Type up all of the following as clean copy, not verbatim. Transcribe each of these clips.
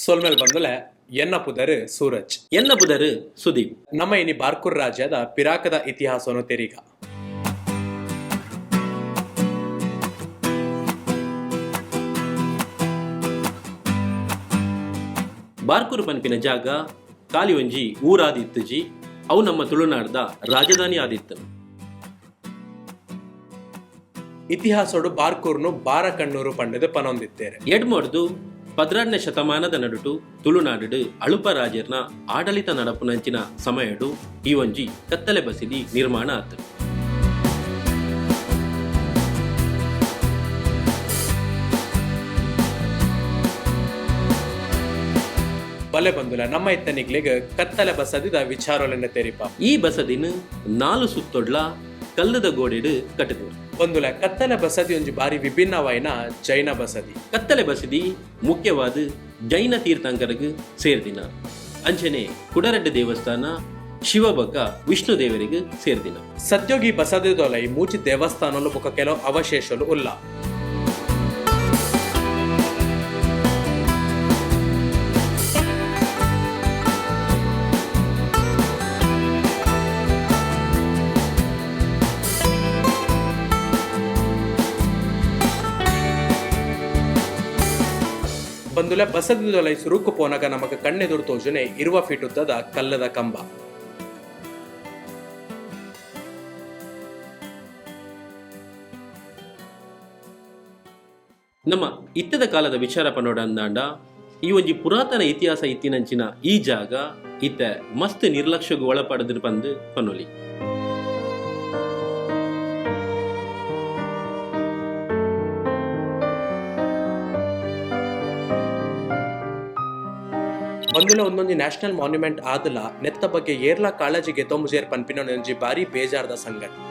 ಸೊಲ್ಮೆಲ್ ಬಂದುಲೆ ಎನ್ನ ಪುದರ್ ಸೂರಜ್. ಎನ್ನ ಪುದರ್ ಸುದೀಪ್. ನಮ್ಮ ಇನಿ ಬಾರ್ಕೂರ್ ರಾಜ್ಯದ ಪಿರಾಕದ ಇತಿಹಾಸವನ್ನು ತೆರಿಗ. ಬಾರ್ಕೂರು ಪನ್ಪಿನ ಜಾಗ ಖಾಲಿ ಒಂಜಿ ಊರಾದಿತ್ತುಜಿ, ಅವು ನಮ್ಮ ತುಳುನಾಡ್ದ ರಾಜಧಾನಿ ಆದಿತ್ತು. ಇತಿಹಾಸೋಡು ಬಾರ್ಕೂರ್ನು ಬಾರಕಣ್ಣೂರು ಪಂಡದು ಪನೊಂದಿತ್ತೇರೆ. ಎಡ್ಮೊಡ್ದು 12ನೇ ಶತಮಾನದ ನಡುಟು ತುಳುನಾಡು ಅಳುಪ ರಾಜರ್ನ ಆಡಳಿತ ನಡಪುನಂಚಿನ ಸಮಯಡು ಈ ಒಂಜಿ ಕತ್ತಲೆ ಬಸಿದಿ ನಿರ್ಮಾಣ ಆತು. ಬಲೆ ಬಂದುಲ ನಮ್ಮ ಇತ್ತನಿಗ್ಲಿಗ್ ಕತ್ತಲೆ ಬಸದಿದ ವಿಚಾರೊಲೆನ್ನ ತೆರಿಪ. ಈ ಬಸದಿನ 4 ಸುತ್ತೊಡ್ಲ ಕಲ್ಲದ ಗೋಡೆಡು ಕಟ್ಟುದು. ಬಂದುಲ ಕತ್ತಲೆ ಬಸದಿ ಒಂಜಿ ಬಾರಿ ವಿಭಿನ್ನವಾಯಿನ ಜೈನ ಬಸದಿ. ಕತ್ತಲೆ ಬಸದಿ ಮುಖ್ಯವಾದ ಜೈನ ತೀರ್ಥಂಕರಿಗೆ ಸೇರ್ದಿನ. ಅಂಚನೆ ಕುಡರಡ್ಡ ದೇವಸ್ಥಾನ ಶಿವಬಕ ವಿಷ್ಣು ದೇವರಿಗೆ ಸೇರ್ದಿನ. ಸದ್ಯೋಗಿ ಬಸದಿದೊಲೈ ಮೂಜಿ ದೇವಸ್ಥಾನಲು ಬೊಕ ಕೆಲವು ಅವಶೇಷಲು ಉಲ್ಲ. ಬಂದುಲೆ ಬಸದಿದೊಲೈ ಸುರುಕು ಪೋನಗ ನಮಗ ಕಣ್ಣೆದುರು ತೋಜುನೆ 20 ಫೀಟ್ ಉದ್ದದ ಕಲ್ಲದ ಕಂಬ. ನಮ್ಮ ಇತ್ತದ ಕಾಲದ ವಿಚಾರ ಪನೋಡ ಅಂದಾಂಡ ಈ ಒಂಜಿ ಪುರಾತನ ಇತಿಹಾಸ ಇತ್ತಿನಂಚಿನ ಈ ಜಾಗ ಇತ್ತ ಮಸ್ತ್ ನಿರ್ಲಕ್ಷ್ಯಗೂ ಒಳಪಡದು ಪಂದು ಪನೊಲಿ. ಬಂದುಲ ಒಂದೊಂಜಿ ನ್ಯಾಷನಲ್ ಮಾನ್ಯುಮೆಂಟ್ ಆದಲ ನೆತ್ತ ಬಗ್ಗೆ ಏರ್ಲಾ ಕಾಳಜಿಗೆ ತೊಂಬುಜೇರ್ ಪನ್ಪಿನ ಒಂಜಿ ಬಾರಿ ಬೇಜಾರದ ಸಂಗತಿ.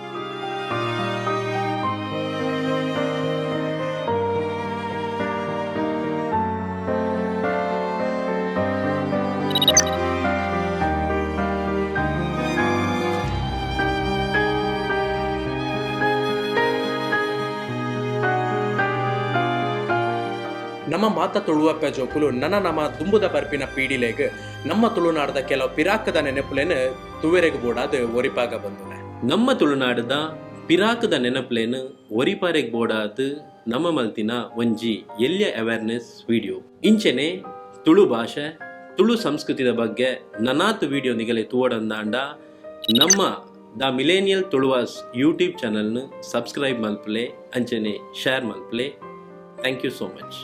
ನಮ್ಮ ಮಾತ ತುಳುವಪ್ಪ ಜೋಕುಲು ನನ ನಮ್ಮ ದುಂಬುದ ಬರ್ಪಿನ ಪೀಡಿಲೆಗ್ ನಮ್ಮ ತುಳುನಾಡದ ಕೆಲವು ಪಿರಾಕದ ನೆನಪುಲೇನು ತುವೆರೆಗ್ ಬೋಡಾದ ಒರಿಪಾಗ ಬಂದುನೆ. ನಮ್ಮ ತುಳುನಾಡದ ಪಿರಾಕದ ನೆನಪುಲೇನು ಒರಿಪಾರೆಗ್ ಬೋಡಾದ ನಮ್ಮ ಮಲ್ತಿನ ಒಂಜಿ ಎಲ್ಯ ಅವೇರ್ನೆಸ್ ವಿಡಿಯೋ. ಇಂಚೆನೆ ತುಳು ಭಾಷೆ ತುಳು ಸಂಸ್ಕೃತಿದ ಬಗ್ಗೆ ನನಾತ್ ವಿಡಿಯೋ ನಿಗಲೆ ತೂವಡಂದಾಂಡ ನಮ್ಮ the millennial Tuluvas YouTube ಚಾನಲ್ನು ಸಬ್ಸ್ಕ್ರೈಬ್ ಮಲ್ಪಲೆ, ಅಂಚೆನೆ ಶೇರ್ ಮಲ್ಪಲೆ. Thank you so much.